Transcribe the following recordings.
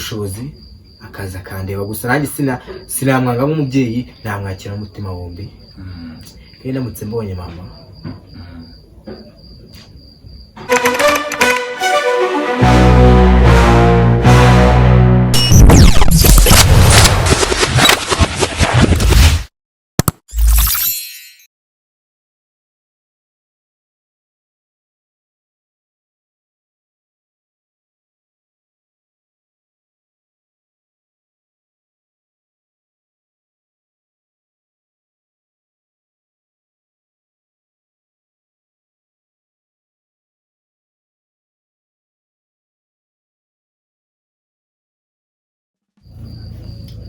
Ubushobozi akaza akandeba gusa, nanjye sinamwanga nk'umubyeyi, namwakira n'umutima wombi. Kandi ndamutse mbonye mama.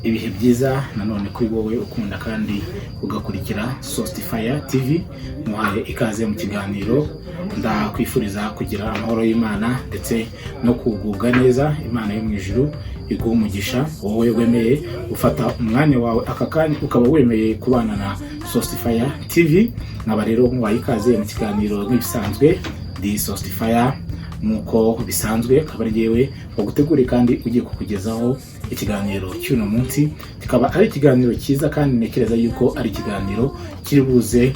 Ibihe byiza nanone kuri wowe ukunda kandi ugakurikira Sostifire TV. Muhaye ikaze mu kiganiro. Ndakwifuriza kugira amahoro y'Imana ndetse no kugubwa neza. Imana yo mu ijuru iguha umugisha, wowe wemeye gufata umwanya wawe aka kanya ukaba wemeye kubana na Sostifire TV. Nkaba rero muhaye ikaze mu kiganiro nk'ibisanzwe, di Sostifire nk'uko bisanzwe, akaba ari yewe waguteguriye kandi ugiye kukugezaho ikiganiro cy'uno munsi, kikaba ari ikiganiro cyiza kandi ntekereza yuko ari ikiganiro kiri buze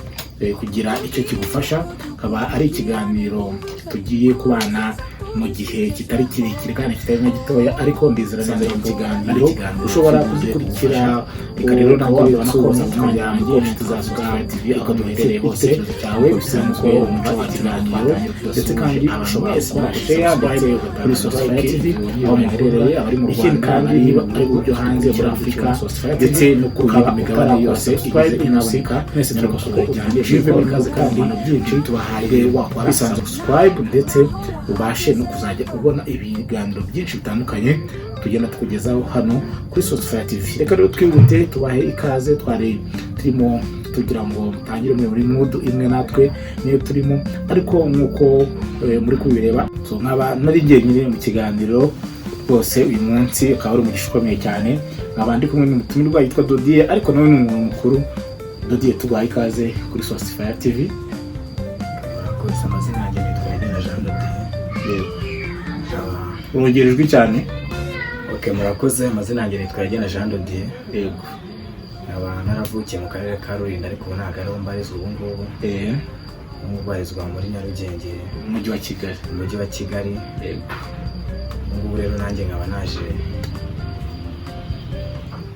kugira icyo kigufasha. Akaba ari ikiganiro tugiye kubana mu gihe kitari kirekire kandi kitari na gitoya, ariko ndizera neza yuko ikiganiro ushobora kugikurikira. Reka rero nawe wabibona ko umwanya wanjye, inshuti za Sosifaya TV, aho duherereye hose, cyawe bisanzwe umuco wa kiganiro, ndetse kandi ushobora gukora share ndetse kuri Sosifaya TV aho muherereye, abari mu Rwanda, kandi niba ari byo hanze muri Afurika ndetse no ku yindi migabane yose igize inaboneka. Mwese turabasuhuza cyane jive muri kazi kandi byinshi tubahaye. Wakora subscribe ndetse ubashe no kuzajya ubona ibiganiro byinshi bitandukanye tugenda tukugezaho hano kuri Sosifaya TV. Reka rero twihute tubahe ikaze. Twari turimo tugira ngo mutangire muri mood imwe natwe niyo turimo, ariko nk'uko muri kubireba, so nkaba nari njyenyine mu kiganiro rwose. Uyu munsi akaba ari umugisha ukomeye cyane, nkaba ndi kumwe n'umutumirwa yitwa Dodiye, ariko nawe ni umuntu mukuru. Dodiye, tuguhaye ikaze kuri Sosifaya TV. Murakoze. Amazina yanjye nitwa Irene Jean Dodier. Urongera ijwi cyane. Ok, murakoze. Amazina yanjye nitwa Irene Jean Dodier. Nkaba naravukiye mu karere ka Rulindo, ariko ubu ntabwo ariho mbarizwa ubu ngubu. Ubu mbarizwa muri Nyarugenge, umujyi wa Kigali. Mu mujyi wa Kigali. Ubu ngubu rero nanjye nkaba naje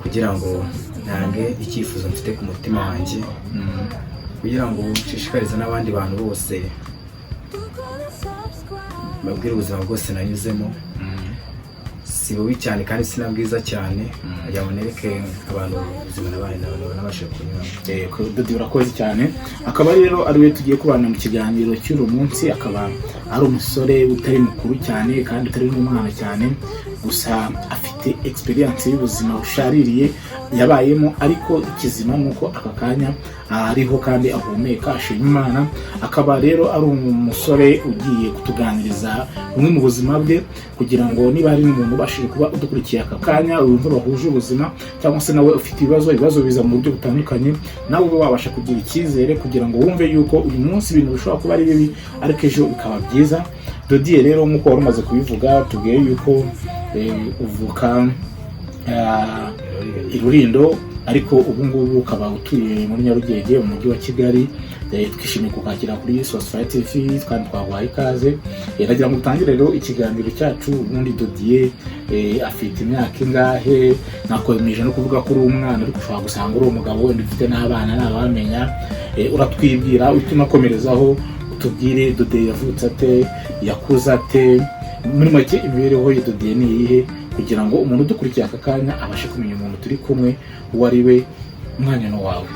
kugira ngo ntange icyifuzo mfite ku mutima wanjye, kugira ngo nshishikarize n'abandi bantu bose, mbabwire ubuzima bwose nanyuzemo. Si bubi cyane kandi si na bwiza cyane, kugira ngo nereke abantu ubuzima nabaye nabashije kunyuramo. Dodi, urakoze cyane. Akaba rero ari we tugiye kubana mu kiganiro cy'uyu munsi, akaba ari umusore utari mukuru cyane kandi utari n'umwana cyane, gusa afite experience y'ubuzima bushaririye yabayemo, ariko ikizima ni uko aka kanya ariho kandi ahumeka, ashima Imana. Akaba rero ari umusore ugiye kutuganiriza bumwe mu buzima bwe, kugira ngo niba hari n'umuntu ubashije kuba udukurikiye aka kanya wumva bahuje ubuzima, cyangwa se nawe ufite ibibazo, ibibazo biza mu buryo butandukanye, nawe ube wabasha kugira icyizere kugira ngo wumve yuko uyu munsi ibintu bishobora kuba ari bibi ariko ejo bikaba byiza. Dodiye rero, nk'uko wari umaze kubivuga, tubwiye yuko uvuka i Rulindo, ariko ubu ngubu ukaba utuye muri Nyarugenge mu mujyi wa Kigali. Twishimiye kukwakira kuri Sosifaya TV kandi twaguhaye ikaze. Nagira ngo dutangire rero ikiganiro cyacu. Ubundi Dodiye afite imyaka ingahe? Nakomeje no kuvuga ko uri umwana, ariko ushobora gusanga uri umugabo wenda ufite n'abana, ntabamenya. Uratwibwira uhita unakomerezaho utubwire Dodiye yavutse ate, yakuze ate, muri make imibereho ya Dodiye ni iyihe, kugira ngo umuntu udukurikiye aka kanya abashe kumenya umuntu turi kumwe uwo ari we. Umwanya ni uwawe.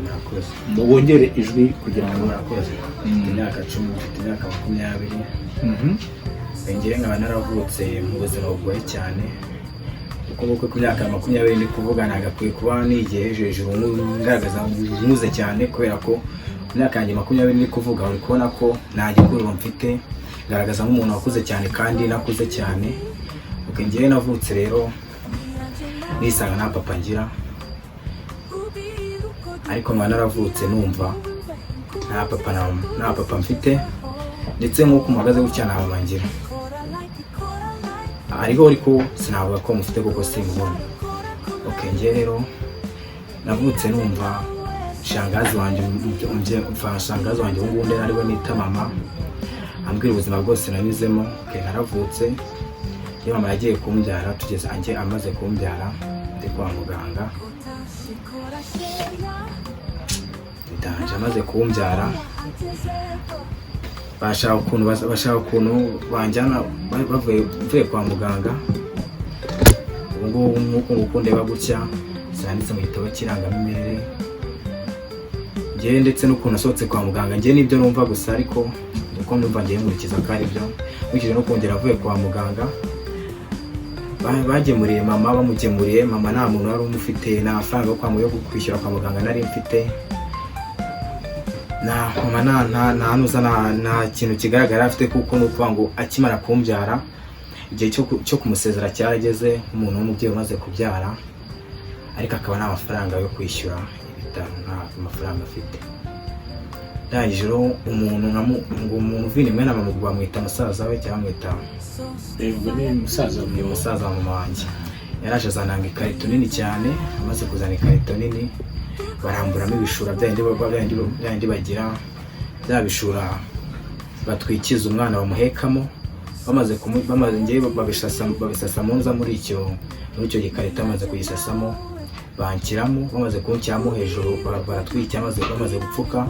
Murakoze. Wongere ijwi kugira ngo Murakoze. Mfite imyaka 10, mfite imyaka 20. Ngewe nkaba naravutse mu buzima bugoye cyane, kuko nguko ku myaka 20 ndi kuvuga nagakwiye kuba nigiye hejuru ngaragaza nkuze cyane, kubera ko ku myaka yanjye 20 ndi kuvuga uri kubona ko nta gikuriro mfite, ngaragaza nk'umuntu wakuze cyane kandi nakuze cyane. Ok, ngewe navutse rero nisanga nta papa ngira, ariko nkaba naravutse numva nta papa mfite, ndetse nk'uko muhagaze gutya nta mama ngira. Ariho, ariko sinavuga ko mufite kuko simubona. Okay, njye rero navutse numva shangazi wanjye, shangazi wanjye ubu ngubu ariwe nita mama, ambwira ubuzima bwose nanyuzemo. Okay, naravutse, iyo mama yagiye kumbyara, tugeze anjye amaze kumbyara ndi kwa muganga, ndanje amaze kumbyara bashaka ukuntu banjyana, bavuye mvuye kwa muganga. Ubu ngubu nk'uko nguko ndeba gutya, sinanditse mu gitabo cy'irangamimerere njyewe, ndetse n'ukuntu nasohotse kwa muganga njyewe nibyo numva gusa, ariko uko numva ngiye nkurikiza ko ari byo, nkurikije no kongera avuye kwa muganga, bagemuriye mama, bamugemuriye mama nta muntu wari umufite, nta mafaranga yo kwishyura kwa muganga nari mfite, nta mama nta nuza, nta kintu kigaragara afite, kuko ni ukuvuga ngo akimara kumbyara igihe cyo kumusezera cyarageze nk'umuntu w'umubyeyi umaze kubyara, ariko akaba nta mafaranga yo kwishyura ibitaro, nta mafaranga afite. Ndangije rero umuntu ngo umuntu uvina imwe na mama bamwita musaza we cyangwa bamwita Ubwo ni musaza ni musaza wa mama wanjye, yaraje azananga ikarito nini cyane. Amaze kuzana ikarito nini, baramburamo ibishura bya bindi bagira, bya bishura batwikiza umwana bamuhekamo. Bamaze ngewe babisasa mu nza muri icyo gikarito. Bamaze kugisasamo banshyiramo, bamaze kunshyiramo hejuru baratwikira, bamaze gupfuka,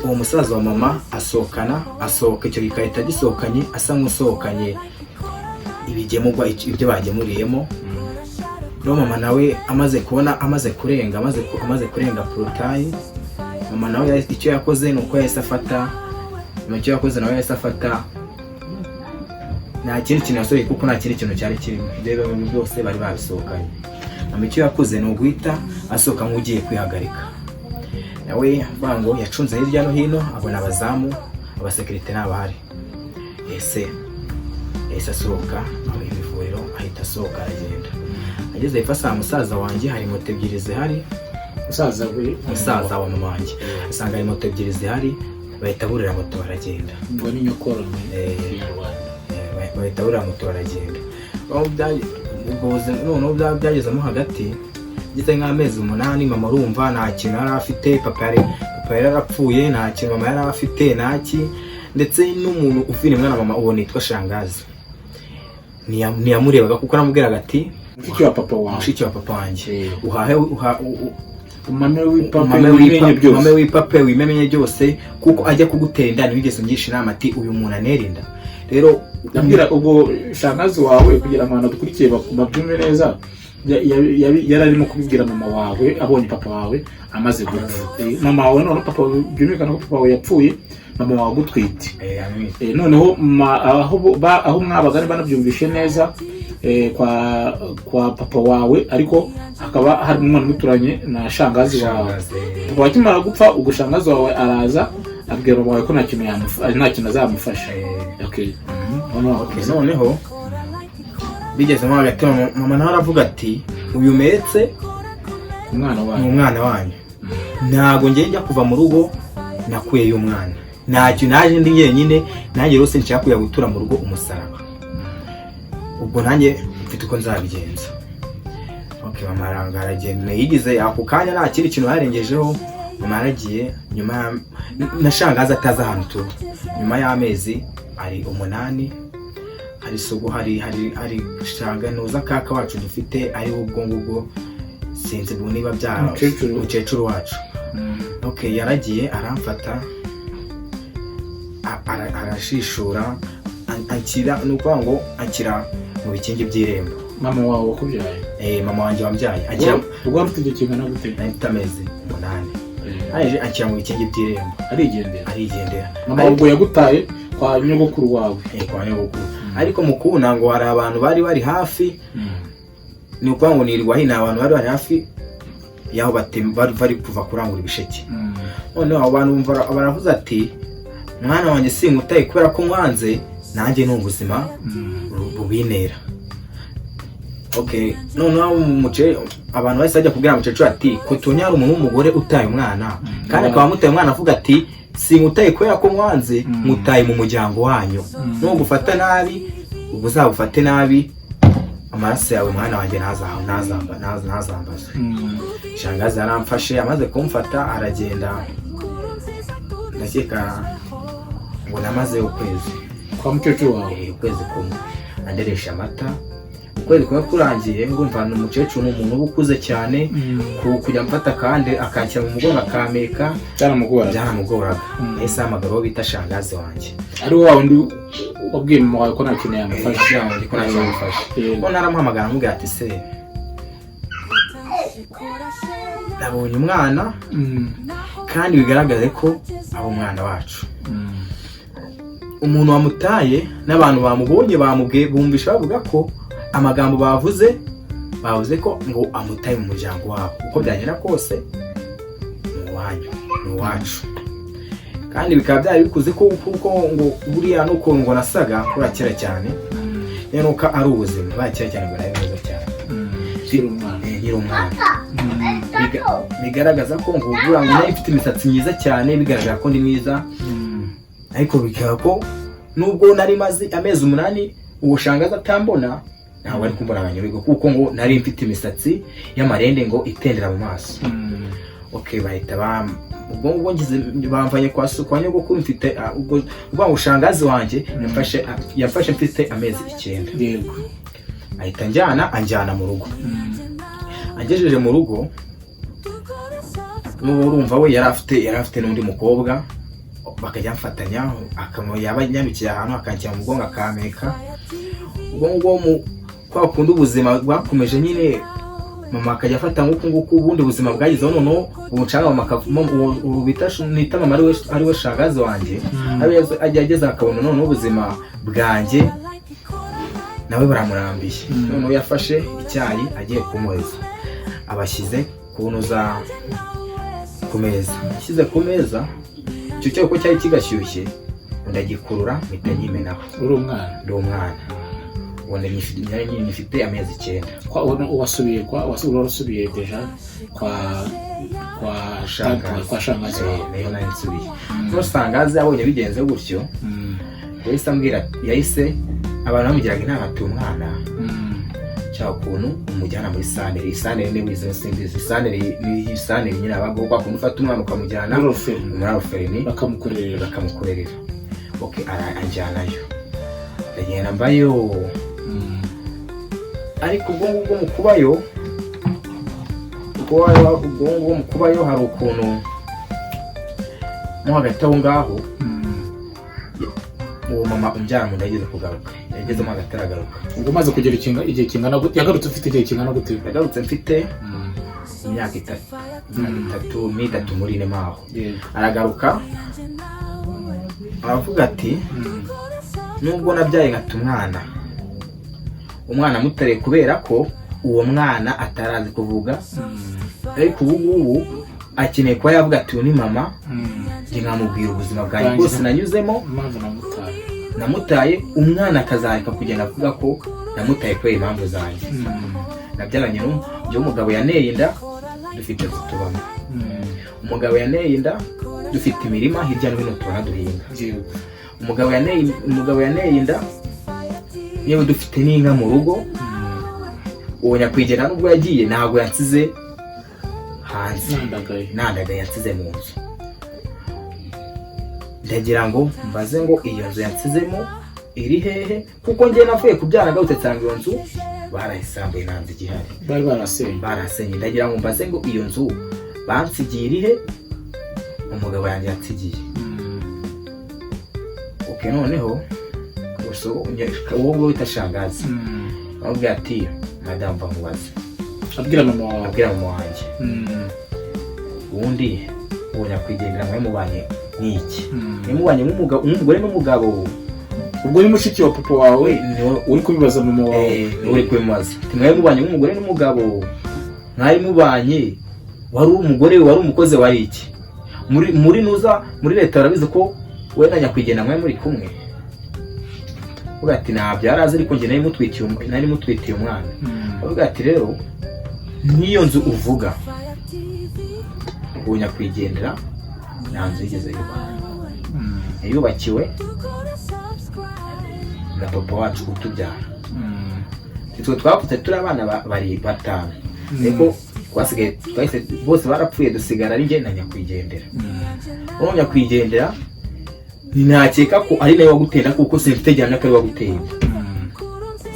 uwo musaza wa mama asohokana, asohoka icyo gikarito agisohokanye, asa nk'usohokanye ibigemurwa, ibyo bagemuriyemo. Rero mama nawe amaze kubona amaze kurenga portail, mama nawe icyo yakoze ni uko yahise afata, mama icyo yakoze nawe yahise afata, nta kindi kintu yasohoye kuko nta kindi kintu cyari kirimo, ibyo bintu byose bari babisohokanye. Mama icyo yakoze ni uguhita asohoka nk'ugiye kwihagarika, nawe avuga ngo yacunze hirya no hino abona abazamu, abasekirite ntabahari. Ese yahise asohoka aba ivuriro, ahita asohoka aragenda. Ageze hepfo asanga musaza wanjye, hari moto ebyiri zihari. Musaza we? Musaza wa mama wanjye, asanga hari moto ebyiri zihari, bahita burira moto baragenda. Ngo ni nyokorome Eh. Kinyarwanda. Bahita burira moto baragenda. Aho ubwo buzima noneho byagezemo hagati, ngeze nk'amezi 8, mama urumva nta kintu yari afite, papa yari yarapfuye, nta kintu mama yari afite, ntaki, ndetse n'umuntu ufite umwana mama uwo nitwa shangazi ntiyamurebaga kuko aramubwiraga ati Mushiki wa papa wawe? Mushiki wa papa wanjye. Eh. Uhahe Umame w'ipape umame wimenye byose. Umame w'ipape wimenye byose, kuko ajya kugutera inda ntiwigeze ungisha inama ati uyu muntu anera inda rero. Ndabwira ubwo shangazi wawe, kugira ngo abantu badukurikiye babyumve neza, yari arimo kubibwira mama wawe abonye papa wawe amaze gupfa. Mama wawe noneho papa wawe, byumvikana ko papa wawe yapfuye mama wawe agutwite. Amwite. Noneho aho mwabaga niba banabyumvishe neza, kwa papa wawe, ariko hakaba hari umwana umuturanye na shangazi wawe. Shangazi. Papa akimara gupfa, ubwo shangazi wawe araza abwira mama wawe ko nta kintu azamufasha. Okay. Noneho Okay, noneho bigezemo hagati, mama nawe aravuga ati uyu metse umwana ni wawe umwana wanyu, ntabwo ngiye njya kuva mu rugo nakuyeyo umwana, ntacyo naje ndi njyenyine, nanjye rwose nshaka kujya gutura mu rugo umusaraba, ubwo nanjye mfite uko nzabigenza. Okay, mama aranga aragenda, yigize ako kanya nta kindi kintu yarengejeho. Mama yaragiye nyuma na shangazi atazi ahantu tuba. Nyuma y'amezi ari 8, hari sogo, hari shanga ntuza kaka wacu dufite, ari we ubwo ngubwo sinzi ubu niba byara Umukecuru. Umukecuru wacu. Okay, yaragiye aramfata, arashishura, anshyira, ni ukuvuga ngo anshyira mu bikingi by'irembo. Mama wawe wakubyaye? Mama wanjye wambyaye anshyira. Ubwo wari ufite igihe kingana gute? Nari mfite amezi 8. Arangije anshyira mu bikingi by'irembo. Arigendera? Arigendera. Mama ubwo yagutaye kwa nyogokuru wawe? Kwa nyogokuru, ariko mu kubona ngo hari abantu bari bari hafi, ni ukuvuga ngo nirirwa hino, abantu bari bari hafi y'aho bari kuva kurangura ibisheke. Noneho abo bantu bumva baravuze ati mwana wanjye sinkutaye kubera ko nkwanze, nanjye ni ubuzima bubintera. Okay, noneho abantu bahise bajya kubwira umukecuru ati ko tubonye hari umuntu w'umugore utaye umwana, kandi akaba amutaye umwana avuga ati sinkutaye kubera ko nkwanze, nkutaye mu muryango wanyu, nugufata nabi. Ubwo uzabufate nabi, amaraso yawe, mwana wanjye, ntazambaze. Shangazi yaramfashe, amaze kumfata aragenda. Ndakeka ngo namaze ukwezi kwa mukecuru wawe. Ukwezi kumwe anderesha amata. Ukwezi kumwe kurangiye, ngumva ni umukecuru, ni umuntu uba ukuze cyane, kujya mfata kandi akanshyira mu mugongo akampeka. Byaramugora. Byaramugoraga. Nahise ahamagara uwo bita shangazi wanjye. Ari wa wundi wabwiye mama wawe ko nta kintu yamufasha. Kugira ngo ko ntacyo yamufasha. Ubwo naramuhamagara, amubwira ati: "Se nabonye umwana kandi bigaragaze ko ari umwana wacu. Umuntu wamutaye n'abantu bamubonye bamubwiye, bumvisha bavuga ko amagambo bavuze ko ngo amutaye mu muryango wabo. Uko byagenda kose ni uwanyu, ni uwacu." Kandi bikaba byari bikuze ko kuko ngo buriya n'ukuntu ngo nasaga kuri kera cyane, rero nuko ari ubuzima bwa kera cyane, ngo nari mwiza cyane. Ukiri umwana. Nkiri umwana. Bigaragaza ko ngo buriya ngo nari mfite imisatsi myiza cyane, bigaragara ko ndi mwiza. Ariko bikaba ko nubwo nari maze amezi 8 uwo shangazi atambona, ntabwo ari kumbona abanyurwa, kuko ngo nari mfite imisatsi y'amarende ngo itendera mu maso. Okay, bahita bam ubwo ngubwo ngize bamvanye kwa nyogokuru mfite ubwo ngo shangazi wanjye yamfashe mfite amezi 9. Ahita anjyana mu rugo. Angejeje mu rugo, n'ubu urumva we yari afite n'undi mukobwa, bakajya bamfatanya, akaba yaba anyarukiye ahantu akanshyira mu mugongo akampeka. Ubwo ngubwo mu kwa kundi ubuzima bwakomeje nyine, mama akajya afata nk'uku nguku. Ubundi buzima bwagezeho noneho ubucanga mama akavamo uwo bita nita mama, ariwe shangazi wanjye, ariwe ajya ageze akabona noneho ubuzima bwanjye nawe baramurambiye. Noneho yafashe icyayi agiye kumuheza, abashyize ku ntuza ku meza. Ashyize ku meza icyo cyayi, uko cyari kigashyushye, ndagikurura mpita nyimenaho. Uri umwana? Ndi umwana. Ubu nari nyifite amezi 9. Kwa wasubiye kwa wasubiye déjà kwa Shangazi. Kwa shangazi wawe. Nayo nari nsubiye. Noneho shangazi abonye bigenze gutyo, yahise ambwira, yahise abantu bamugiraga inama ati: "Umwana cyangwa ukuntu umujyana muri santere." Isantere niba izo simbizi, isantere ni isantere nyine abagabo, kwa kuntu ufata umwana ukamujyana muri orphelinat. Muri orphelinat. Bakamukorera. Bakamukorerera. Okay, anjyanayo, ndagenda mbayo. Ariko ubwo ngubwo mu kubayo, ubwo ngubwo mu kubayo hari ukuntu mo hagati aho ngaho uwo mama umbyara mu nda yageze kugaruka, yagezemo hagati aragaruka. Ubwo umaze kugera igihe kingana gute? Yagarutse ufite igihe kingana gute? Yagarutse mfite imyaka 3, imyaka 3 n'itatu muri ine maho. Aragaruka aravuga ati: "Nubwo nabyaye nkata umwana, umwana amutariye kubera ko uwo mwana atarazi kuvuga, ariko ubu ngubu akeneye kuba yavuga ati uyu ni mama, njye nkamubwira ubuzima bwanjye bwose nanyuzemo." Impamvu namutaye. Namutaye, umwana akazareka kugenda avuga ko namutaye kubera impamvu zanjye. Nabyaranye n'uyu umugabo yaneye inda, dufite inzu tubamo. Umugabo yaneye inda, dufite imirima hirya no hino tubona duhinga. Umugabo yaneye inda, yewe dufite n'inka mu rugo. Uwo nyakwigendera nubwo yagiye ntabwo yansize hanze." Nandagaye. Nandagaye, yansize mu nzu. Ndagira ngo mbaze ngo iyo nzu yansizemo iri hehe? Kuko njye navuye kubyara ngarutse nsanga iyo nzu barayisambuye, nta nzu igihari." Bari barasenye. Barasenye. Ndagira ngo mbaze ngo iyo nzu bansigiye iri he, umugabo yanjye yansigiye? Okay, noneho uwo wita shangazi amubwira ati: "Madamu, mva nkubaze." Abwira mama wawe. Abwira mama wanjye. "Ubundi uwo nyakwigendera mwe mubanye n'iki? Mwe mubanye nk'umugore n'umugabo?" Ubwo ni mushiki wa papa wawe Niwe. uri kubibaza mama wawe. Niwe uri kubimubaza ati: "Mwari mubanye nk'umugore n'umugabo? Mwari mubanye, wari umugore we, wari umukozi, wari iki muri nuza muri leta? Barabizi ko we na nyakwigendera mwari muri kumwe?" Avuga ati: "Ntabyo yari azi, ariko njye nari mutwitiye umwana." Avuga ati: "Rero n'iyo nzu uvuga, uwo nyakwigendera nta nzu yigeze yubaka. Yubakiwe na papa wacu utubyara. Twe twavutse turi abana bari batanu, ariko twasigaye twahise bose barapfuye, dusigara ari njye na nyakwigendera. Uwo nyakwigendera ntakeka ko ari nawe wagutera, kuko simfite gihamya ko ari we waguteye.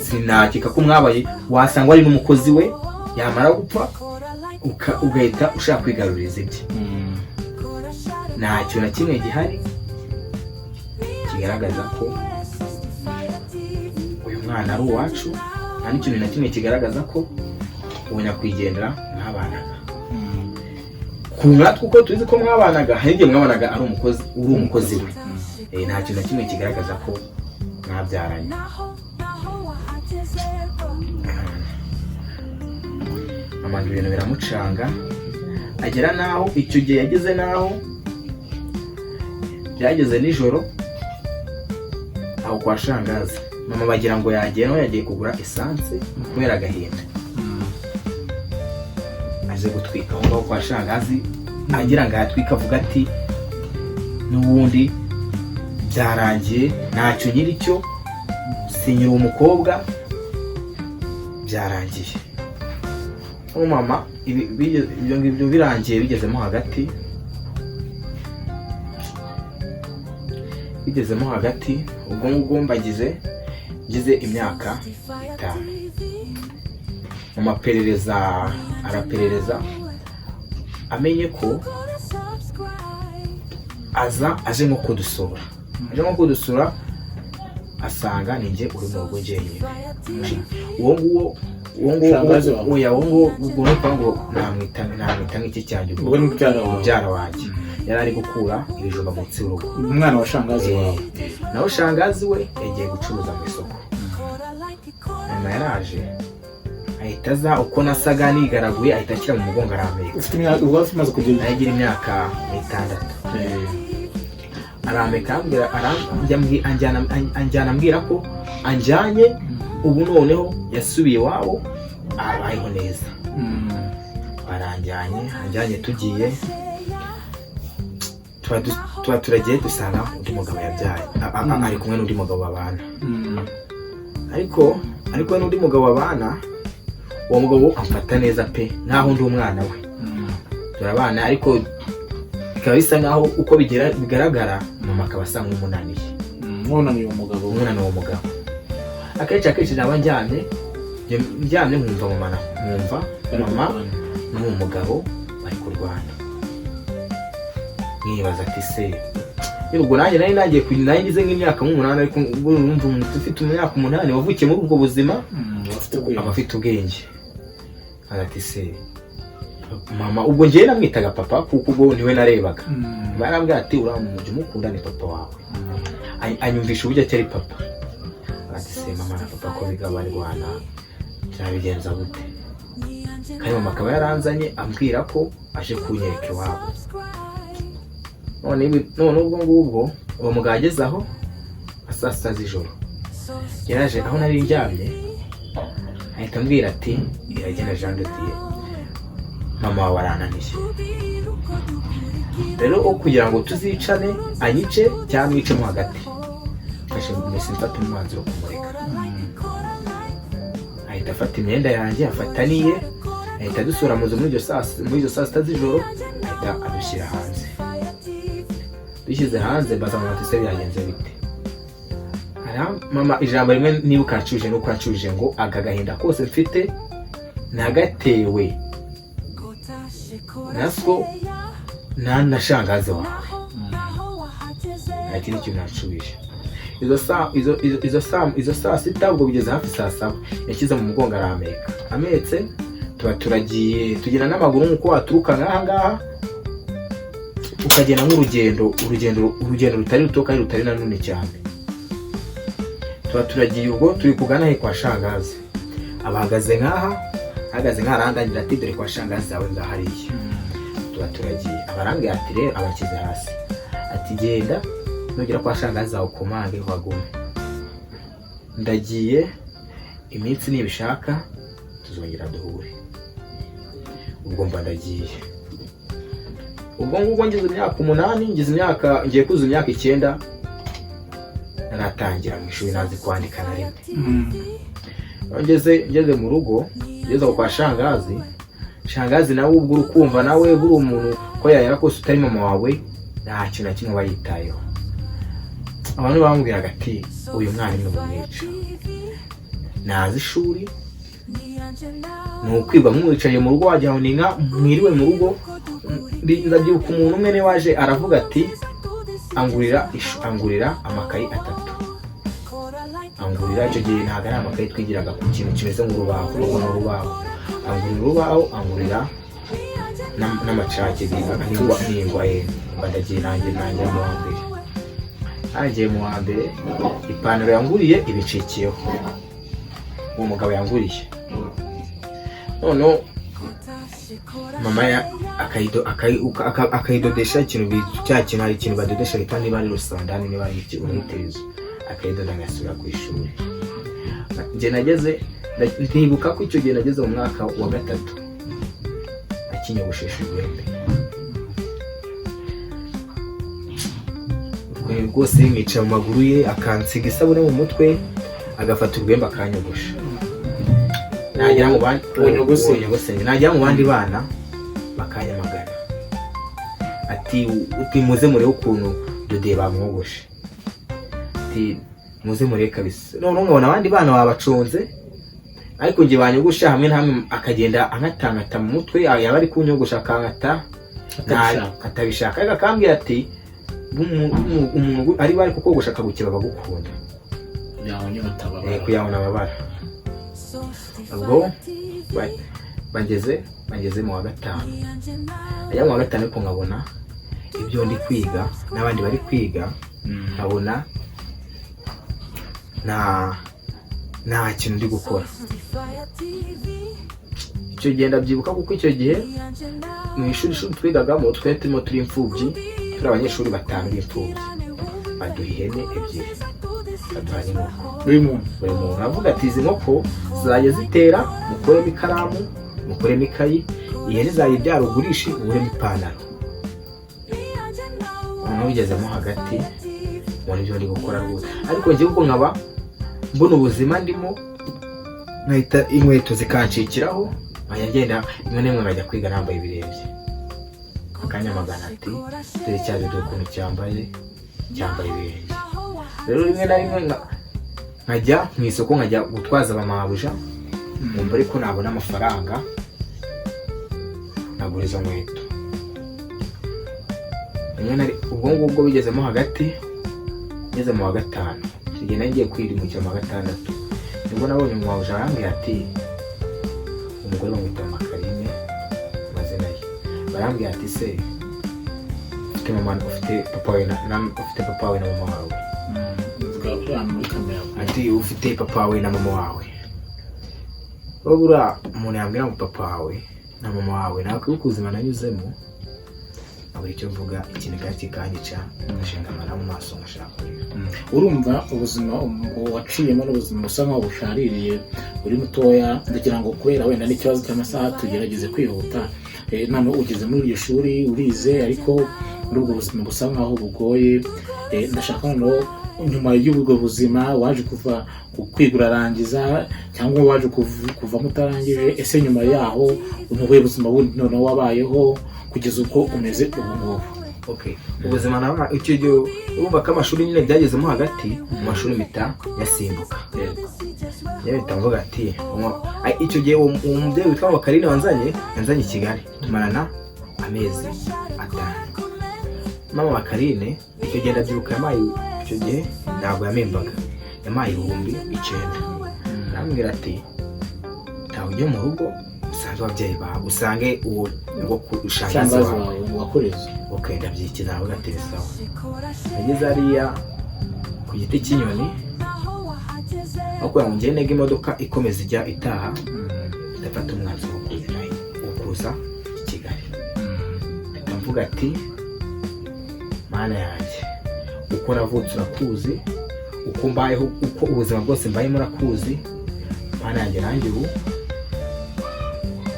Sinakeka ko mwabaye, wasanga ari n'umukozi we, yamara gupfa ugahita ushaka kwigaruriza ibye. Nta kintu na kimwe gihari kigaragaza ko uyu mwana ari uwacu, nta n'ikintu na kimwe kigaragaza ko uwo nyakwigendera mwabanaga. Ku natwe uko tuzi ko mwabanaga, hari igihe mwabanaga ari umukozi, uri umukozi we. Nta kintu na kimwe kigaragaza ko mwabyaranye. Mama ngo ibintu biramucanga, agera n'aho icyo gihe yageze n'aho byageze nijoro aho kwa shangazi, mama bagira ngo yagiye, nawe yagiye kugura esanse kubera agahinda, aje gutwika aho ngaho kwa shangazi, agira ngo ayatwike, avuga ati n'ubundi byarangiye, ntacyo nyiricyo, sinyira umukobwa, byarangiye. Mama ibyo ngibyo birangiye, bigezemo hagati, ubwo ngubwo mbagize ngize imyaka 5, mu maperereza araperereza, amenye ko aza aje nko kudusura, asanga ni njye uri mu rugo njyenyine. Uwo nguwo, uwo nguwo. Shangazi wawe. Oya, uwo nguwo ubwo ni ukuvuga ngo namwita nk'iki cyanjye. Ubwo ni mubyara wawe. Mubyara wanjye yari ari gukura ibijumba munsi y'urugo. Umwana wa shangazi wawe. Naho shangazi we yagiye gucuruza mu isoko. Mama yaraje, ahita aza uko nasaga nigaraguye, ahita ashyira mu mugongo arambika. Ufite imyaka, ubwo wari umaze kugira? Nayo imyaka 6. Arambika, arambwira, anjyana, ambwira ko anjyanye ubu noneho yasubiye iwabo abayeho neza. Baranjyanye, anjyanye, tugiye, tuba turagiye, dusanga undi mugabo yabyaye, ari kumwe n'undi mugabo babana. Ariko n'undi mugabo babana, uwo mugabo amfata neza pe, nkaho ndi umwana we. Turabana, ariko bikaba bisa nkaho uko bigaragara mama akaba asa nk'umunaniye. Mwunaniye uwo mugabo. Umwana uwo mugabo akenshi naba ndyamye, ndyamye nkumva mama nkumva Bari mama kurwana. n'uwo mugabo bari kurwana, nkibaza ati se nyine ubwo nanjye nari nagiye nari ngize nk'imyaka nk'umunani, ariko ubwo urumva umuntu ufite imyaka 8 wavukiye muri ubwo buzima Afite ubwenge. Aba afite ubwenge. Ati se mama, ubwo njyewe namwitaga papa kuko ubwo niwe narebaga. Barambwira ati uriya muntu umukunda ni papa wawe. Anyumvisha uburyo atari papa. Ati se mama na papa ko biga barwana, byabigenza gute? Kandi mama akaba yaranzanye ambwira ko aje kunyereka iwabo. None ubwo ngubwo uwo mugabo ageze aho saa 6 z'ijoro, yaraje aho nari ndyamye, ahita ambwira ati Iragena Jean de Dieu, mama wawe arananiye rero, kugira ngo tuzicane anyice cyangwa mwicemo hagati, mfashe mbese mfata umwanzuro wo kumureka. Ahita afata imyenda yanjye, afata n'iye, ahita adusura mu nzu muri izo saa 6 z'ijoro, ahita adushyira hanze. Dushyize hanze, mbaza mama ati se byagenze bite? Mama ijambo rimwe nibuka yancubije, nuko yancubije ngo aka gahinda kose mfite nagatewe na so na shangazi wawe. Nta kindi kintu yancubije. Izo saa izo izo izo saa izo saa 6, ubwo bigeze hafi saa 7, yashyize mu mugongo arameka, ametse tuba turagiye, tugenda n'amaguru nk'uko waturuka nk'aha ngaha ukagenda nk'urugendo, urugendo rutari ruto kandi rutari na runini cyane. Tuba turagiye, ubwo turi kugana he kwa shangazi, abahagaze nk'aha, ahagaze nk'aha, arandangira ati dore kwa shangazi zawe ngahariya. Tuba turagiye, abarambwira ati rero, abashyize hasi ati genda nugera kwa shangazi zawe ukomange uhagume, ndagiye, iminsi nibishaka tuzongera duhure. Ubwo mba ndagiye. Ubwo ngubwo ngize imyaka 8, ngize imyaka, ngiye kuzuza imyaka 9. Naratangira mu ishuri ntazi kwandika na rimwe. Ngeze mu rugo, ngeze aho kwa shangazi, shangazi nawe ubwo urukumva nawe buri umuntu ko yayera kose utari mama wawe, nta kintu na kimwe aba yitayeho. Abantu bamubwiraga ati: "Uyu mwana ni mumwica, ntazi ishuri, ni ukwirwa mwicaye mu rugo, wagira ngo ni inka mwiriwe mu rugo." Ndabyibuka umuntu umwe niwe waje aravuga ati angurira amakayi atatu. Angurira, icyo gihe ntabwo ari amakayi, twigiraga ku kintu kimeze nk'urubaho, urwo ni urubaho. Angurira urubaho, angurira n'amacaki n'ingwa ye. Mba ndagiye nanjye mu wa mbere. Nagiye mu wa mbere, ipantaro yanguriye ibicikiyeho, uwo mugabo yanguriye. Noneho mama ya akayidodesha ikintu cya kintu, hari ikintu badodesha bita niba ari rusandani, niba ari iki, umwitirizo, akayidoda, ngasubira ku ishuri. Njye nageze, ntibuka ko icyo gihe nageze mu mwaka wa gatatu akinyogoshesha urwembe. Rwose nkicara mu maguru ye, akansiga isabune mu mutwe, agafata urwembe akanyogosha. Nagera mu bandi Uwo nyogosenge. Uwo nyogosenge. Nagera mu bandi bana bakanyamagana, ati uti "Muze murebe ukuntu Dode bamwogoshe," ati "muze murebe kabisa." Noneho nkabona abandi bana babaconze, ariko njye banyogosha hamwe na hamwe akagenda ankatankata mu mutwe, yaba ari kunyogosha akankata Atabishaka. Atabishaka, ariko akambwira ati umuntu ari bari kukogosha akagukeba bagukunda. Yawe nyine utababara. Kuyabona amabara. Ubwo bageze mu wa gatanu, ajya mu wa gatanu, ariko nkabona ibyo ndi kwiga n'abandi bari kwiga, nkabona nta kintu ndi gukora. Icyo gihe ndabyibuka kuko icyo gihe mu ishuri twigagamo, twari turimo turi imfubyi, turi abanyeshuri batanu b'imfubyi. Baduha ihene ebyiri, baduha n'inkoko. Buri muntu? Buri muntu. Avuga ati: "Izi nkoko zizajya zitera, mukuremo ikaramu, mukuremo ikayi, ihene izajya ibyara ugurishe, uguremo ipantaro." Noneho ugezemo hagati mbona ibyo ndi gukora rwose, ariko njyewe ubwo nkaba mbona ubuzima ndimo, nkahita inkweto zikancikiraho, nkajya ngenda rimwe na rimwe nkajya kwiga nambaye ibirenge. Akanyamagana ati: "Dore cya dore ukuntu cyambaye ibirenge." Rero rimwe na rimwe nkajya mu isoko, nkajya gutwaza abamabuja, nkumva ariko nabona amafaranga nkagura izo nkweto. Rimwe na ubwo ngubwo bigezemo hagati, ngeze mu wa gatanu, icyo gihe nari ngiye kwirimukira mu wa gatandatu, nibwo nabonye umumabuja arambwira ati, umugore bamwita Makarine amazina ye, barambwira ati: "Se ufite mama, ufite papa wawe ufite papa wawe na mama wawe?" Mvuga hano muri kamera. Ati: "Ufite papa wawe na mama wawe?" Babura umuntu yambwira ngo papa wawe na mama wawe, nakwibuka ubuzima nanyuzemo nkabura icyo mvuga, ikintu kandi kikanyica, ngashinga amara mu maso, ngashaka kurira. Urumva ubuzima waciyemo n'ubuzima busa nkaho bushaririye uri mutoya. Ndagira ngo kubera wenda n'ikibazo cy'amasaha tugerageze kwihuta. None ugeze muri iryo shuri urize, ariko muri ubwo buzima busa nkaho bugoye. Ndashaka noneho nyuma y'ubwo buzima waje kuva kwiga urarangiza cyangwa waje kuvamo utarangije? Ese nyuma yaho ni ubuhe buzima bundi noneho wabayeho kugeza ubwo umeze ubu ngubu? Okay, ubuzima naba icyo gihe, urumva ko amashuri nyine byagezemo hagati mu mashuri mpita yasimbuka. Yewe, mpita mvuga ati icyo gihe uwo mubyeyi witwa Makarine wanzanye, yanzanye i Kigali tumarana amezi 5. Mama Makarine icyo gihe ndabyibuka yampaye, icyo gihe ntabwo yamembaga, yampaye 9000, arambwira ati: "Taha ujye mu rugo usange ababyeyi bawe, usange uwo shangazi Shangazi wawe." Wawe wakureze. Ok, ndabyikiza, navuga ati: "Sawa." Nageze hariya ku giti cy'inyoni, aho kugira ngo ngende ntege imodoka ikomeza ijya itaha, ndafata umwanzuro wo kuza i Kigali. Mpita mvuga ati: "Mana yanjye, uko navutse urakuzi, uko mbayeho, uko ubuzima bwose mbayemo urakuzi. Mana yanjye, nanjye ubu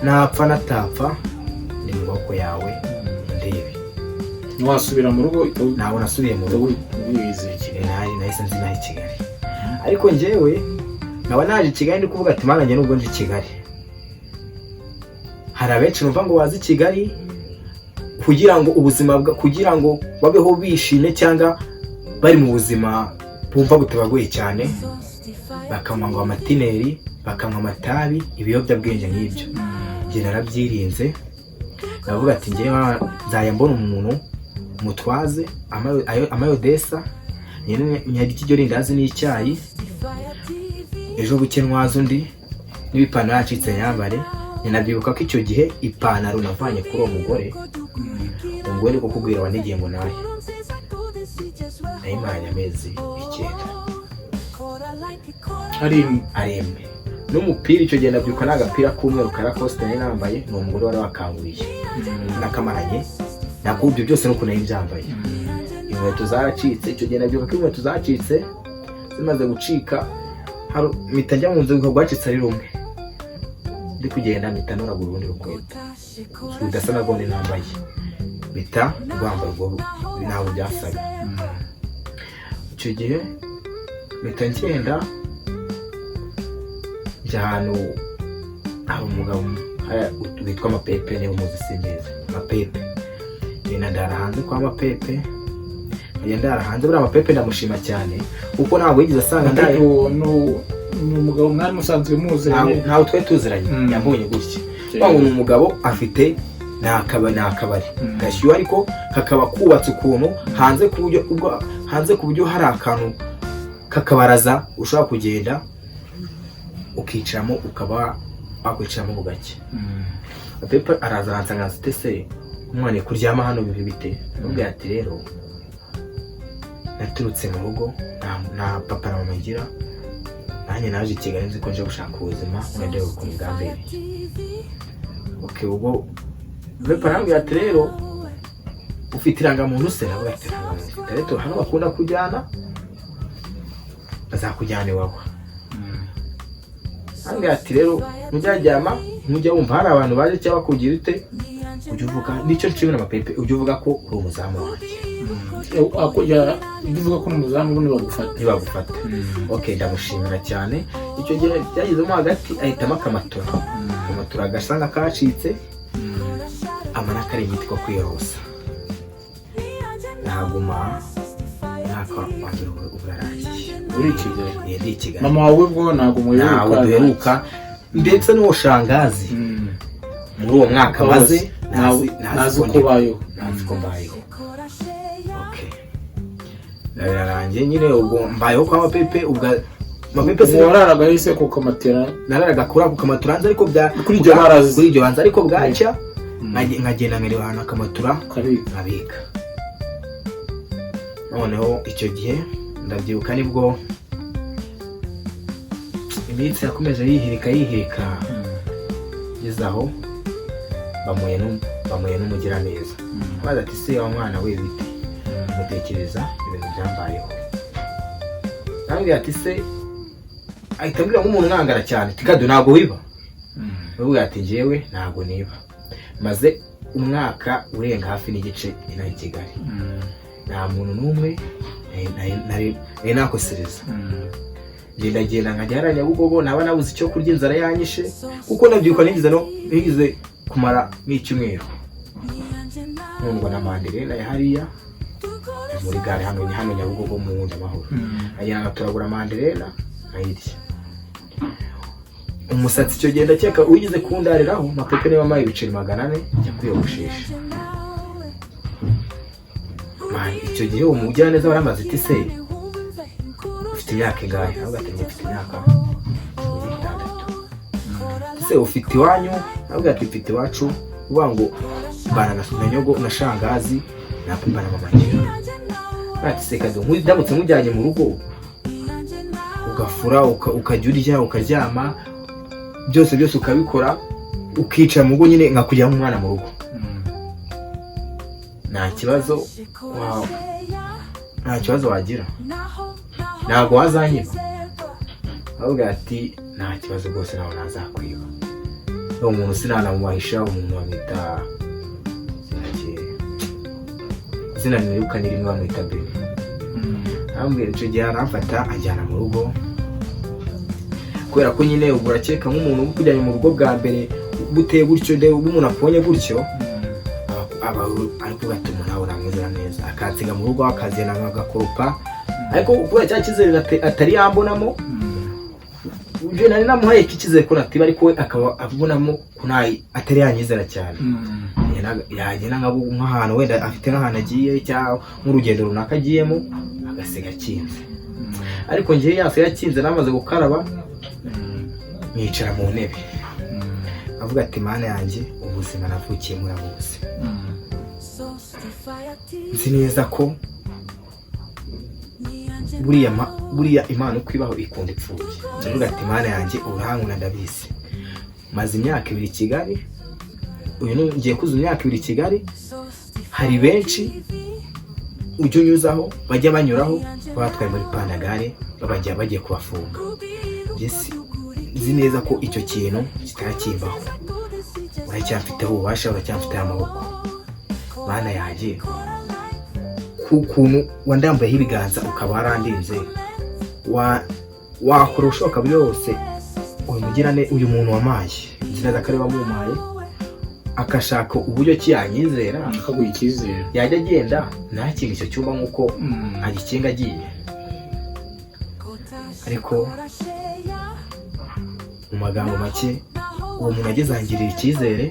napfa natapfa ni mu maboko yawe, ndebe." Ntiwasubira mu rugo? Ntabwo nasubiye mu rugo. Wize Kigali. Nahise nzi naho i Kigali, ariko njyewe nkaba naje i Kigali ndi kuvuga ati: "Mana, njye nubwo nje i Kigali, hari abenshi numva ngo bazi i Kigali kugira ngo ubuzima kugira ngo babeho bishimye cyangwa bari mu buzima bumva butabagoye cyane, bakanywa ngo amatineri, bakanywa amatabi, ibiyobyabwenge nk'ibyo. Njye narabyirinze, ndavuga ati: njyewe nzajya mbona umuntu mutwaze amayodesa, nyarya iryo rindazi n'icyayi, ejo buke ntwaze undi, n'ibipantaro yacitse nyambare." Ninabyibuka ko icyo gihe ipantaro navanye kuri uwo mugore, umugore ni kukubwira wanigiye ngo nawe nayimaranye amezi 9. Ari Ari imwe n'umupira. Icyo gihe ndabyuka n'agapira k'umweru ka Lacoste nari nambaye, ni umugore wari wakanguriye, nakamaranye nako. Ibyo byose nuko nari mbyambaye. Inkweto zaracitse. Icyo gihe ndabyuka ko inkweto zacitse. Zimaze gucika, mpita njya mu nzu, rwacitse ari rumwe, ndi kugenda mpita noragura urundi rukweto rudasa na rwone nambaye, mpita rwambaye. Ubwo ntabwo byasaga. Icyo gihe mpita ngenda njya ahantu hari umugabo witwa Mapepe, niba umuzi simbizi. Mapepe, ngenda ndara hanze kwa Mapepe, ngenda ndara hanze. Buriya Mapepe ndamushima cyane kuko ntabwo yigeze asanga ndaye. Ni umugabo mwari musanzwe muziranye? Ntabwo twari tuziranye. Yambonye gutya. Ngo ni umugabo afite ni akabari gashyuha, ariko kakaba kubatse ukuntu hanze, ku buryo ubwo hanze ku buryo hari akantu kakabaraza ushobora kugenda ukicaramo, ukaba wakwicaramo bugake. Pepe araza aransanga ati: "Se umwana, kuryama hano bibi bite?" Amubwira ati: "Rero naturutse mu rugo nta papa na mama ngira, nanjye naje i Kigali nzi ko nje gushaka ubuzima, wenda ukuntu bwambereye." Okay, ubwo Pepe arambwira ati: "Rero ufite irangamuntu se?" Nawe ati: "Irangamuntu mfite." "Rero hano bakunda kujyana, bazakujyana iwawa." Arambwira ati: "Rero nujya nujya wumva hari abantu baje cyangwa bakugira ute, ujya uvuga nicyo nshimira Amapepe, ujya uvuga ko uri umuzamu wanjye." Ujya uvuga ko uri umuzamu, ubundi bagufata. Ntibagufata. Okay, ndamushimira cyane. Icyo gihe byagezemo hagati ahitamo akamatora, akamatora gasa nk'akacitse, amara akaringiti ko kwiyorosa. Naguma umwaka wa mbere urarangiye. Uri i Kigali? Ndi i Kigali. Mama wawe ubwo ntabwo muheruka? Ntabwo duheruka, ndetse n'uwo shangazi muri uwo mwaka maze ntazi uko ubayeho. Ntazi ko mbayeho. Okay, birarangiye nyine, ubwo mbayeho kwa Mapepe. Ubwo Mapepe Ubu wararaga yise ku kamatera? Nararaga kuri ako kamatura hanze, ariko bya Kuri iryo baraza. Kuri iryo hanze, ariko bwacya nkagenda nkareba ahantu akamatura Ukabika. Nkabika. Noneho icyo gihe ndabyibuka nibwo iminsi yakomeje yihirika yihirika, ngeze aho bamuye n'umugiraneza. Abaza ati: "Se wa mwana we, bite?" Mutekereza ibintu byambayeho. Arambwira ati se, ahita ambwira nk'umuntu mwangara cyane ati: "Kado, ntabwo wiba?" Aravuga ati: "Njyewe ntabwo niba, maze umwaka urenga hafi n'igice inaha i Kigali, nta muntu n'umwe nari nakosereza. Ngenda nkajya hariya Nyabugogo, naba nabuze icyo kurya, inzara yanyishe, kuko nabyibuka nigeze no nigeze kumara nk'icyumweru nkundwa na manderena ya hariya muri gare hano Nyabugogo mu Wundi Amahoro, nkagenda ngatoragura manderena nkayirya." Umusatsi icyo gihe ndakeka wigeze kundariraho Mapepe, niba wampaye ibiceri 400 njya kwiyogoshesha. Man, icyo gihe uwo mugiraneza waramaze iti: "Se ufite imyaka ingahe?" Aravuga ati: "Mfite imyaka 16." "Ese ufite iwanyu?" Aravuga ati: "Mfite iwacu." Uvuga ngo mbana na nyogo na shangazi na papa na mama ngira. Ati: "Se kado, ndamutse nkujyanye mu rugo ugafura, ukajya urya, ukaryama, byose byose ukabikora, ukicara mu rugo nyine nkakujyana nk'umwana mu rugo, nta kibazo nta kibazo wagira, ntabwo wazanyiba?" Aravuga ati: "Nta kibazo rwose, ntabwo nazakwiba." Uwo muntu sinanamubahisha, umuntu bamwita izina nibuka ni rimwe, bamwita Beni. Arambwira, icyo gihe aramfata anjyana mu rugo, kubera ko nyine ubwo urakeka nk'umuntu uba ukujyanye mu rugo bwa mbere buteye gutyo, ndeba ubwo umuntu akubonye gutyo, aba ari kuvuga ati: "Umuntu nawe uramwizera neza." Akansiga mu rugo, akazana agakoropa, ariko kubera cya cyizere atari yambonamo, uje nari namuhaye iki cyizere ko natiba, ariko we akaba abonamo ko atari yanyizera cyane. Yagenda nk'ahantu wenda afite nk'ahantu agiye cyangwa nk'urugendo runaka agiyemo, agasiga akinze. Ariko njyewe yasiga akinze namaze gukaraba, nkicara mu ntebe, avuga ati: "Mana yanjye, ubuzima navukiyemo urabuzi, nzi neza ko buriya Imana uko ibaho ikunda imfubyi." Ndavuga ati: "Mana yanjye, urankunda ndabizi. Maze imyaka 2 i Kigali, uyu ngiye kuzuza imyaka 2 i Kigali. Hari benshi ujya unyuzaho, bajya banyuraho batwaye muri pandagare, babajya bagiye kubafunga. Njye nzi neza ko icyo kintu kitarakimbaho. Uracyamfiteho ububasha, uracyamfiteho amaboko. Mana yanjye, ku kuntu wandambuyeho ibiganza ukaba warandinze, wakora ubushoboka byose uyu mugirane, uyu muntu wamaye, nzi neza ko ari we wamumpaye, akashaka uburyo ki yanyizera, akaguha icyizere, yajya agenda ntakinge icyo cyumba nk'uko agikinga agiye." Ariko mu magambo make, uwo muntu ageze angirira icyizere,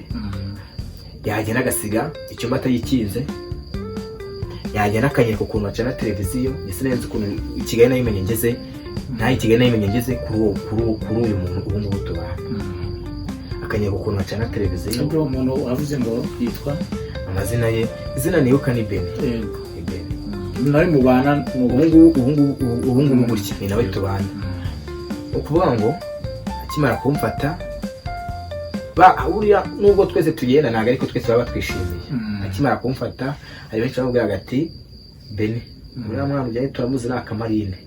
yagenda agasiga icyumba atagikinze, yagenda akanyereka ukuntu bacana televiziyo. Ndetse nari nzi ukuntu i Kigali nayimenye ngeze, ntayo i Kigali nayimenye ngeze kuri uyu muntu ubu ngubu tubana, akanyereka ukuntu bacana televiziyo. Ariko uwo muntu wavuze ngo yitwa? Amazina ye, izina nibuka ni Beni. Yego. Ni Beni. Nawe mubana? Ubu ngubu gutya ni nawe tubana. Ni ukuvuga ngo akimara kumfata, buriya nubwo twese tugenda ntabwo ariko twese baba batwishimiye. Akimara kumfata, hari benshi bamubwiraga ati: "Beni, uriya mwana ujyayo turamuzi, ni akamarine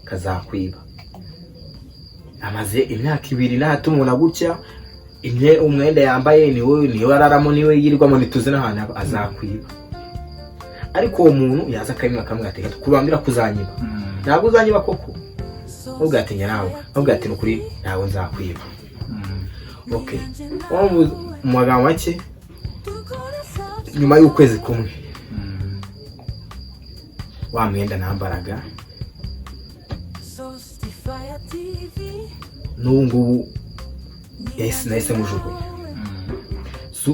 kazakwiba. Amaze imyaka 2 ntatumubona gutya, umwenda yambaye niwe niwe araramo, niwe yirirwamo, ntituzi n'ahantu aba, azakwiba." Ariko uwo muntu yaza akabimwa, akamubwira ati: "Kubambira kuzanyiba, ntabwo uzanyiba koko?" Nubwo ati: "Nawe." Nubwo ati: "Ni ukuri ntabwo nzakwiba." Okay, mu magambo make, nyuma y'ukwezi kumwe, wa mwenda nambaraga n'ubu ngubu nahise mujugunya.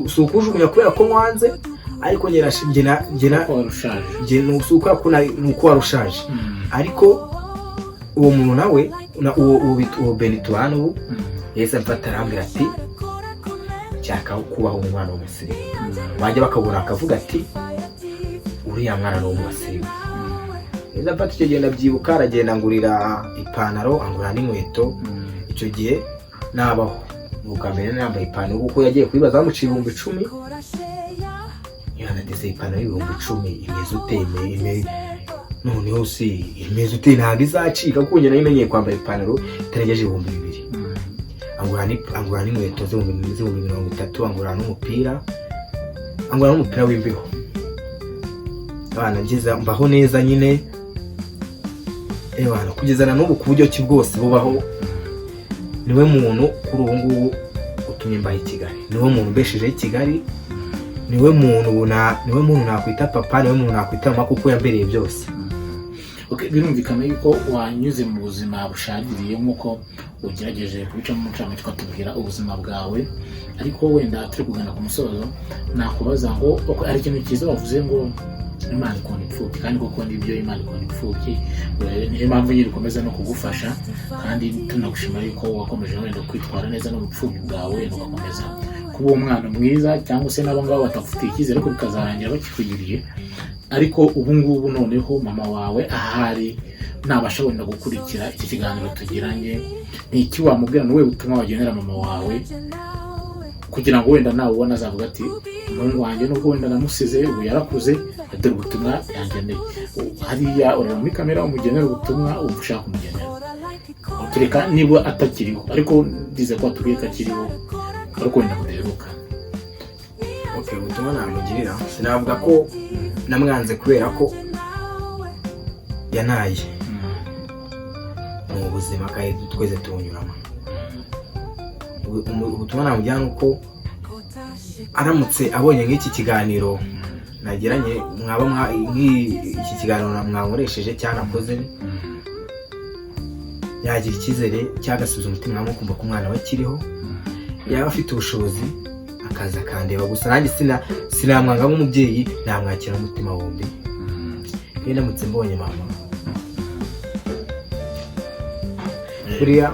Si ukujugunya kubera ko mwanze, ariko njye njye ko wari ushaje. Njye si ukubera ko ni uko wari ushaje, ariko uwo muntu nawe uwo Beni tubana ubu yahise amfata, arambwira ati: "Nshaka kubaho umwana w'umusirimu." Bajya bakabona akavuga ati: "Uriya mwana ni uw'umusirimu." Yahise amfata, icyo gihe ndabyibuka, aragenda angurira ipantaro, angurira n'inkweto. Icyo gihe nabaho ni ubwa mbere nambaye ipantaro, kuko yagiye kuyibaza bamuciye 10,000. Yanateze ipantaro y'10,000, imeze ute? Noneho se imeze ute? Ntabwo izacika? Kuko njye nayimenyeye kwambara ipantaro itarengeje 2000. Angura n'inkweto z'ibihumbi 30, angura n'umupira w'imbeho. Abana ngeza mbaho neza nyine, ebana kugeza na n'ubu ku buryo ki bwose bubaho. Niwe muntu kuri ubu ngubu utumye mbaho i Kigali, niwe muntu umbeshejeho i Kigali, niwe muntu nakwita papa, niwe muntu nakwita mama, kuko yambereye byose. Okay, birumvikana yuko wanyuze mu buzima bushaririye nk'uko ugerageje kubicamo umucamanza ukatubwira ubuzima bwawe. Ariko wenda turi kugana ku musozo, nakubaza ngo hari ikintu cyiza wavuze ngo Imana ikunda imfubyi, kandi koko nibyo, Imana ikunda imfubyi. Niyo mpamvu nyine ikomeza no kugufasha, kandi tunagushimira yuko wakomeje wenda kwitwara neza no mu bupfubyi bwawe, wenda ugakomeza kuba umwana mwiza, cyangwa se n'abo ngabo batagufitiye icyizere ariko bikazarangira bakikugiriye. Ariko ubu ngubu noneho mama wawe ahari nabasha wenda gukurikira iki kiganiro tugiranye, ni iki wamubwira? Ni ubuhe butumwa wagenera mama wawe kugira ngo wenda nawe ubona azavuga ati: "Umuhungu wanjye nubwo wenda namusize, ubu yarakuze, dore ubutumwa yangeneye"? Hariya ureba muri kamera, umugenera ubutumwa uba ushaka kumugenera, tureka niba atakiriho, ariko ndize ko watubwiye ko akiriho, ariko wenda mudaheruka. Okay, ubutumwa namugirira, sinavuga ko namwanze kubera ko yanaye. ubuzima kandi twese tubunyuramo. Ubutumwa namugira ni uko aramutse abonye nk'iki kiganiro nagiranye, mwaba nk'iki kiganiro mwankoresheje cyangwa nakoze, yagira icyizere cyangwa agasubiza umutima hamwe, kumva ko umwana we akiriho. Yaba afite ubushobozi akaza akandeba. Gusa nanjye sinamwanga nk'umubyeyi, namwakira n'umutima wombi. Iyo ndamutse mbonye mama, buriya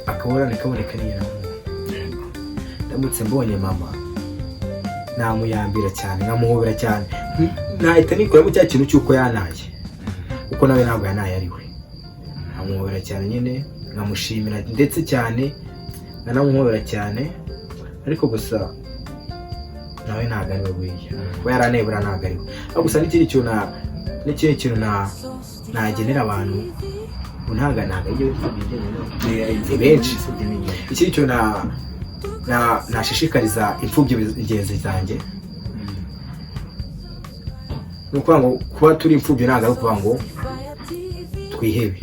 akaborane kaboneka niyo ndamutse mbonye mama, namuyambira cyane, nkamuhobera cyane, nahita nikuramo cya kintu cy'uko yanaye, kuko nawe ntabwo yanaye ari we. Nkamuhobera cyane nyine, nkamushimira ndetse cyane, nkanamuhobera cyane. Ariko gusa nawe ntabwo ari we buriya, kuba yaranebura ntabwo ari we. Ariko gusa n'ikindi kintu nagenera abantu, ubu ntabwo ari imfubyi njyenyine, ni benshi. Ikindi kintu nashishikariza imfubyi ingenzi zanjye ni ukuvuga ngo kuba turi imfubyi ntabwo ari ukuvuga ngo twihebe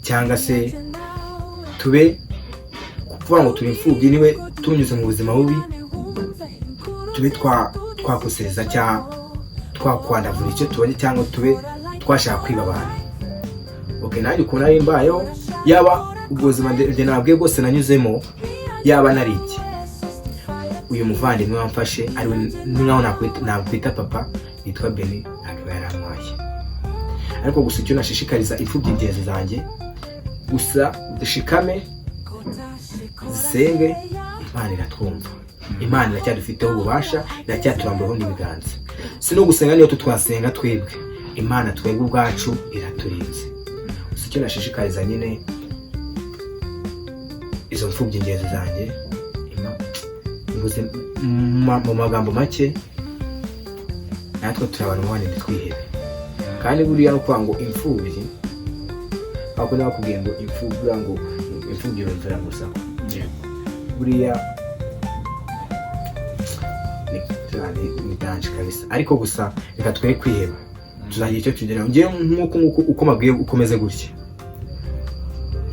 cyangwa se tube kuvuga ngo turi imfubyi niwe tunyuze mu buzima bubi, tube twakosereza cyangwa twakwandavura icyo tubonye, cyangwa tube twashaka kwiba abantu. Okay, nanjye ukuntu nari mbayeho, yaba ubwo buzima njye nabwiye bwose nanyuzemo, yaba naribye, uyu muvandimwe wamfashe ariwe nkaho nakwita papa, yitwa Beni, akaba yarantwaye. Ariko gusa icyo nashishikariza imfubyi ingenzi zanjye gusa, dushikame, zisenge, Imana iratwumva, Imana iracyadufiteho ububasha, iracyaturamburaho n'ibiganza. Si no gusenga, niyo tutwasenga twebwe, Imana twebwe ubwacu iraturinze. Gusa icyo nashishikariza nyine izo mfubyi ingenzi zanjye, mvuze mu magambo make, natwe turi abantu bane, ntitwihebe. Kandi buriya no kuvuga ngo imfubyi, bakunda bakubwiye ngo imfubyi, buriya ngo imfubyi yumvira gusa, buriya ni danger kabisa. Ariko gusa reka twe kwiheba, tuzagira icyo tugeraho. Ngewe nk'uko nguko uko mabwiye ukomeze gutya,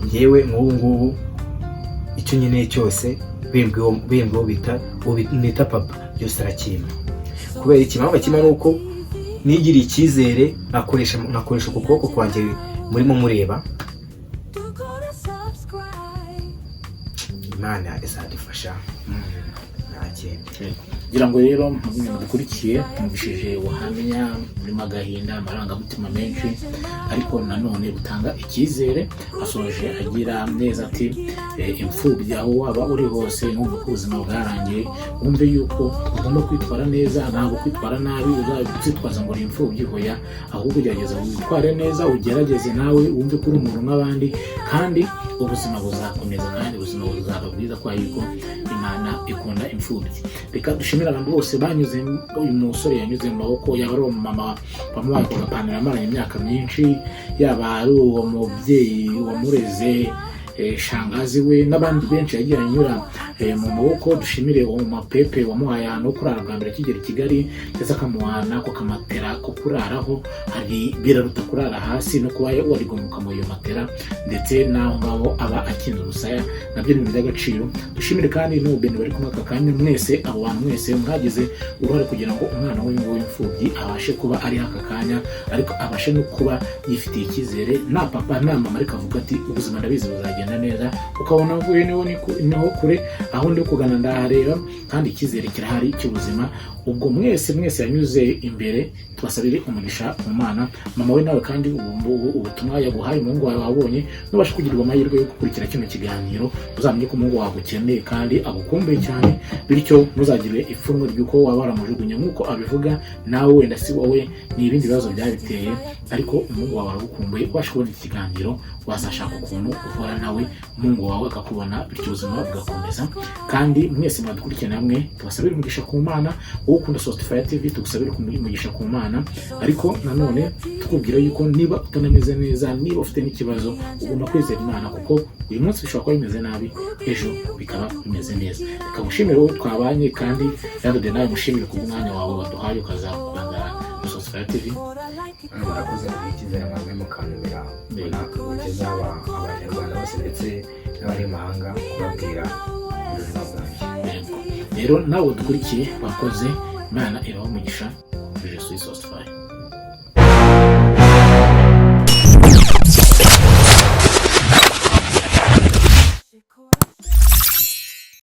ngewe nk'ubu ngubu icyo nkeneye cyose bimbwiho bita uwo nita papa, byose arakimpa. Kubera iki? Impamvu akimpa ni uko nigiriye icyizere, nkakoresha uku kuboko kwanjye murimo mureba. Imana izadufasha, nta kindi. Kugira ngo rero mwe mudukurikiye, mwumvishije ubuhamya burimo agahinda, amarangamutima menshi, ariko nanone butanga icyizere. Asoje agira neza ati: "Imfubyi aho waba uri hose, numva ko ubuzima bwarangiye, wumve yuko ugomba kwitwara neza. Ntabwo kwitwara nabi uzitwaza ngo uri imfubyi, hoya, ahubwo ugerageza witware neza, ugerageze nawe wumve ko uri umuntu nk'abandi, kandi ubuzima buzakomeza, kandi ubuzima buzaba bwiza kwa yuko Imana ikunda imfubyi." Reka dushimire abantu bose banyuze, uyu musore yanyuze mu maboko, yaba ari umumama wamuhaye ako gapantaro yamaranye imyaka myinshi, yaba ari uwo mubyeyi wamureze, shangazi we, n'abandi benshi yagiye anyura mu maboko. Dushimire uwo mapepe wamuhaye ahantu ho kurara bwa mbere akigera i Kigali, ndetse akamuha n'ako kamatera ko kuraraho. Hari biraruta kurara hasi no kuba warigomuka mu iyo matera, ndetse n'aho ngaho aba akinze umusaya, nabyo ni ibintu by'agaciro. Dushimire kandi n'ubu Beni bari kumwe aka kanya. Mwese, abo bantu mwese mwagize uruhare kugira ngo umwana w'uyu nguyu w'imfubyi abashe kuba ari aka kanya, ariko abashe no kuba yifitiye icyizere, nta papa nta mama, ariko avuga ati: "Ubuzima ndabizi buzagenda neza." Ukabona avuye niho kure, aho ndi kugana ndahareba, kandi icyizere kirahari cy'ubuzima. Ubwo mwese mwese yanyuze imbere, tubasabire umugisha mu Mana. Mama we nawe kandi ubutumwa yaguhaye umuhungu wawe wabonye, nubasha kugirirwa amahirwe yo gukurikira kino kiganiro, uzamenye ko umuhungu wawe agukeneye kandi agukumbuye cyane, bityo ntuzagire ipfunwe ry'uko waba waramujugunye nk'uko abivuga. Nawe wenda si wowe, ni ibindi bibazo byabiteye, ariko umuhungu wawe aragukumbuye. Ubasha kubona iki kiganiro, wazashaka ukuntu uhura nawe, umuhungu wawe akakubona, bityo ubuzima bugakomeza. Kandi mwese mwadukurikiye namwe, tubasabire umugisha ku Mana. Wowe ukunda Sostifaya TV, tugusabire umugisha ku Mana, ariko nanone tukubwira yuko niba utanameze neza, niba ufite n'ikibazo, ugomba kwizera Imana, kuko uyu munsi bishobora kuba bimeze nabi, ejo bikaba bimeze neza. Reka ngushimire wowe twabanye, kandi rero nawe mushimire kubw'umwanya wawe waduhaye ukaza kuganira na Sostifaya TV. Murakoze kubw'icyizere mwamwe mukantumira, mbona kugeza Abanyarwanda bose ndetse n'abari mu mahanga kubabwira ubuzima bwanjye. Yego. Rero nawe dukurikiye, wakoze, Imana ibahe umugisha. Je suis Sosify.